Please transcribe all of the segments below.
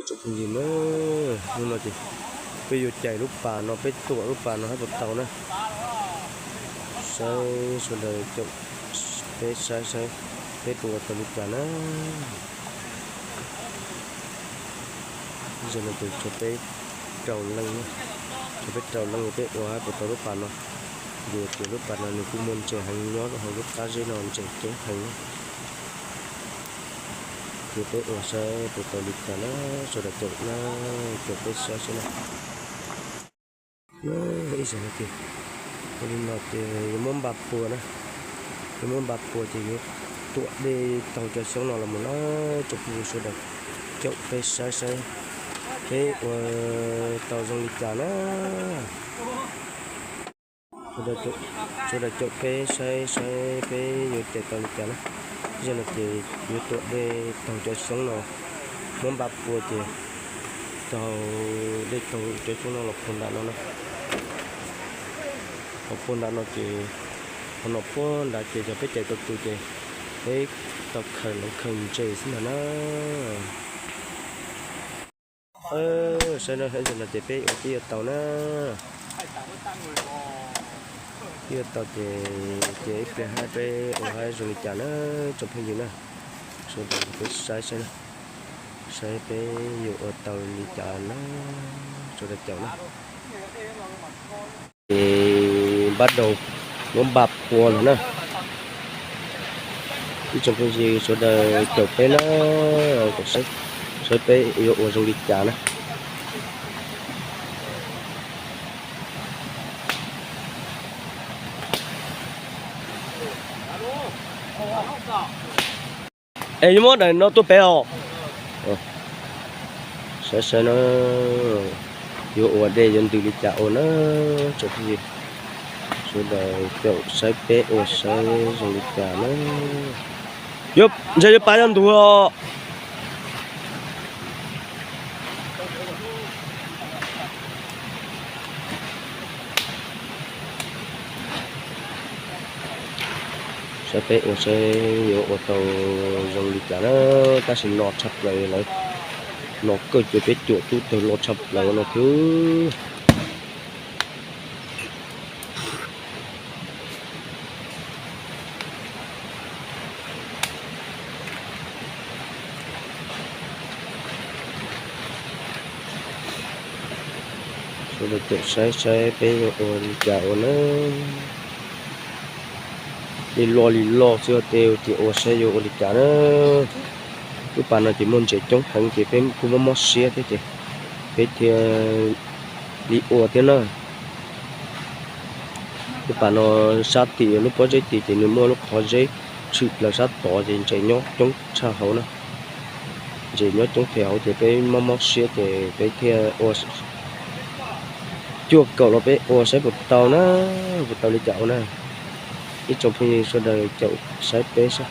Tus phooj ywg na, hnub no ces peb yuav cais lub pas no, peb tuam lub pas no saib puas tau na. Saib sawv daws caum peb saib saib peb puas ua tau li cas na. Zaum no ces tshuav peb rau leej, tshuav peb rau leej, peb ua saib puas tau lub pas no. Vim tias lub pas no nws kuj muaj ntses heev, nyob hauv lub qab zeb no ntses coob heev na. Ces peb ua saib puas tau li cas na, sawv daws caum na, caum peb saib saib na. Ib zaug no ces ua li no ces yuav muab npa pua na, yuav muab npa pua ces yuav tuam dej taug cov xyoob no los mus na, tsoom phooj ywg sawv daws caum peb saib saib peb ua tau zoo li cas na. Sawv daws caum peb saib saib peb yuav cais tau li cas na. Zaum no ces yuav tuam dej taug cov xyoob no, muab npa pua ces taug dej taug cov xyoob no los puag nram no na. Los puag nram no ces, qhov no puag nrad ces yog peb cais tau tus ces peb tau khaws lawv khaws ntses xwb ntag na. Saib no, zaum no ces peb ua tib yuav tau na. Tib yuav tau ces, ces ib pliag haib peb ua haib zoo li cas na, tsoom phooj ywg na. Sawv daws peb saib saib na, saib peb yuav ua tau li cas na, sawv daws caum na. Ces npaj rau muab npa pua lawm na. Ib tsoom phooj ywg sawv daws caum peb na, saib peb yuav ua zoo li cas na. Es yuav muab daim no tuaj pem os. Saib saib na, yuav ua dej yuav ntws li cas ua na, tsoom phooj ywg sawv daws caum saib peb ua saib zoo li cas na. Yuav, ntshe yuav pab yuav ntug os. Saib peb ua saib yuav ua tau zoo li cas na, tab sis no tshaj plaws lawm, no kawg ces peb cuam tub tawg loj tshaj plaws no thiab. Sawv daws caum saib saib peb yuav ua li cas ua na. Li loj li loj xwb, tej ces ua saib yuav ua li cas na. Lub pas no ces muaj ntses coob heev ces peb kuj mob mob siab thiab ces peb thiaj li ua thiab na. Lub pas no sab tim lub pob zeb tid ces nws muaj lub qhov zeb tshwm plaws sab tod ces ntses nyob coob tshaj hauv na. Ntses nyob coob thiab hauv ces peb mob mob siab ces peb thiaj ua cuaj kaum los peb ua saib puas tau na, puas tau li cas ua na. Ib tsoom phooj ywg sawv daws caum saib peb saib.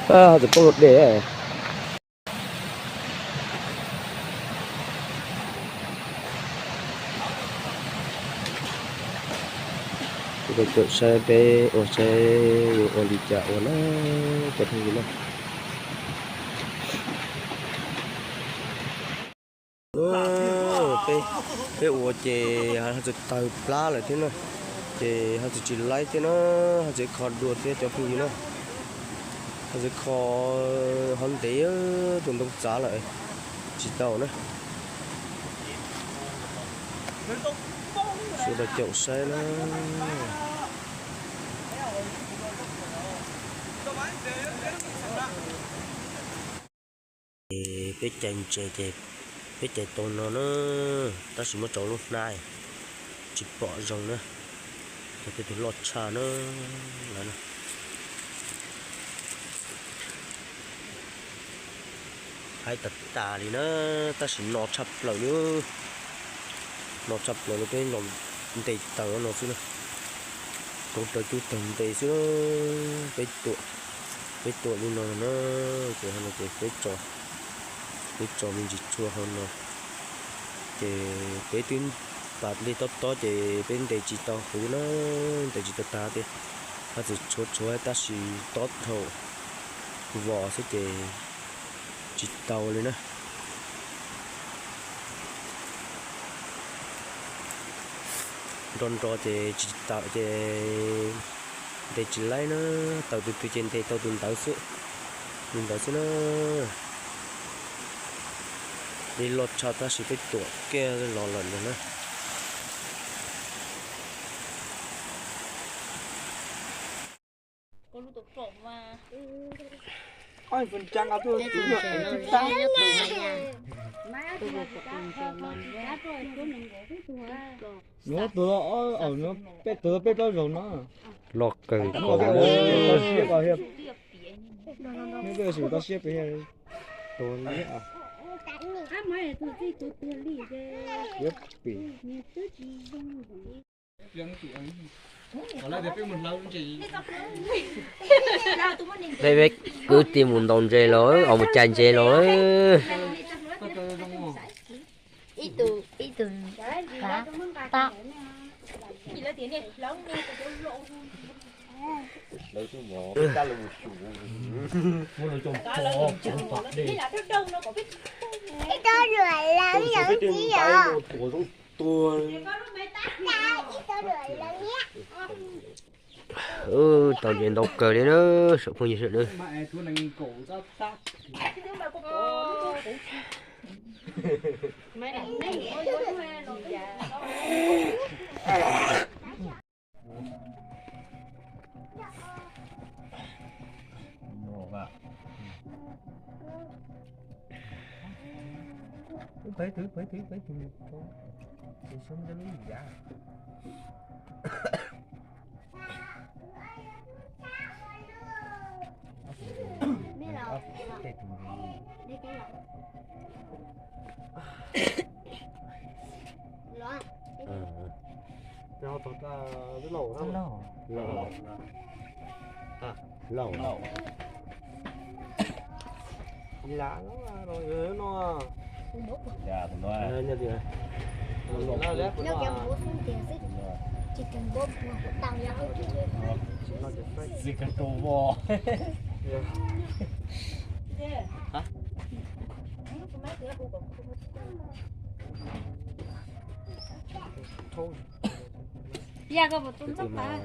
Txawm poob dej. Caum saib peb ua saib yuav ua li cas ua na, cov phooj ywg na. Peb ua ces ho txawm tawg plab lawm thiab na, ces ho txawm tsis laib thiab na, ho txawm kho dua thiab cov phooj ywg na. Ho txawm kho ho ntev tus ntoo txav lawm, tsis tau na. Sawv daws caum saib na. Peb cais ntses ces peb cais tau no na, tab sis muab tso lub hnab tsis pom zoo na, cov tej tug loj tshaj na. Haib tas tas li na, tab sis no tshaj plaws li, no tshaj plaws li, peb los ntes taws no xwb na, rau taws cub taws ntes xwb na. Peb tuam, peb tuam li no na, ces hauv no ces peb tso, peb tso me ntsis tshuaj hauv no, ces peb twb Pas li tob tob ces peb ntes tsis tau huv na, ntes tsis tau tag tiag. Haj txwm tshuav tshuav tab sis tob dhau vos xwb ces tsis tau li na. Nro nro ces tsis tawm ces ntes tsis laib na, tawm tus twg ces ntes tau tus ntawd xwb, tus ntawd xwb na. Li loj tshaj tab sis peb tuam kiag los lawm ntag na. Nws tus, nws peb tus peb plaub zaug no. Loj kawg nkaus. Siab koj thiab. Nws peb tus tau siab pem tus liab. Siab pem. Peb, peb kwv tij mus ntaus ntses los, os, mus cais ntses los. Ib tug, ib tug, tab. Ib tug luam lawv yog ntxim os. Tau ntses ntau kawg li na, saum phooj ywg sawv daws. Peb tus, peb tus, peb tus, tus xyoob lub yav. Laus no. Tsis kawg rau vos. Yog koj puas tu ntxob pas?